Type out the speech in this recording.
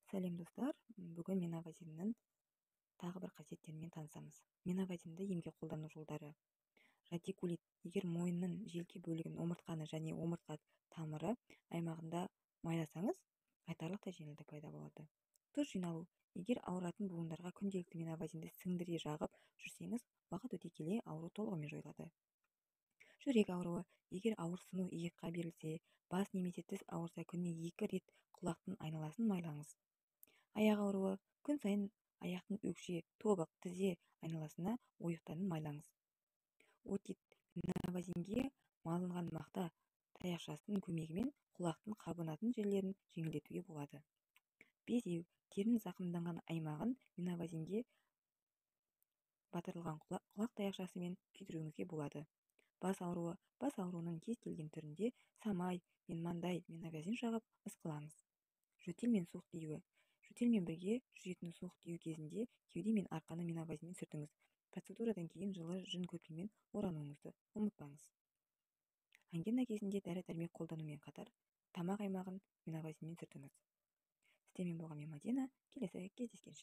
Сәлем, достар! Бүгін меновазиннің тағы бір қасиеттерімен танысамыз. Меновазинді емге қолдану жолдары. Радикулит: егер мойынның желке бөлігін, омыртқаны және омыртқа тамыры аймағында майласаңыз, айтарлықтай жеңілдік пайда болады. Тұз жиналу: егер ауыратын буындарға күнделікті меновазинді сіңдіре жағып жүрсеңіз, уақыт өте келе ауру толығымен жойылады. Жүрек ауруы: егер ауырсыну иыққа берілсе, бас немесе тіс ауырса, күніне екі рет құлақтың айналасын майлаңыз. Аяқ ауруы: күн сайын аяқтың өкше, тобық, тізе айналасына, ойықтарын майлаңыз. Отит: меновазинге малынған мақта таяқшасының көмегімен құлақтың қабынатын жерлерін жеңілдетуге болады. Безеу: терінің зақымданған аймағын меновазинге батырылған құлақ таяқшасымен күйдіруіңізге болады. Бас ауруы: бас ауруының кез келген түрінде самай мен маңдай меновазин жағып, ысқылаңыз. Жөтел мен суық тиюі: жөтелмен бірге жүретін суық тию кезінде кеуде мен арқаны меновазинмен сүртіңіз. Процедурадан кейін жылы жүн көрпемен орануыңызды ұмытпаңыз. Ангина кезінде дәрі-дәрмек қолданумен қатар тамақ аймағын меновазинмен сүртіңіз. Сіздермен болған мен, Мадина. Келесі кездескенше!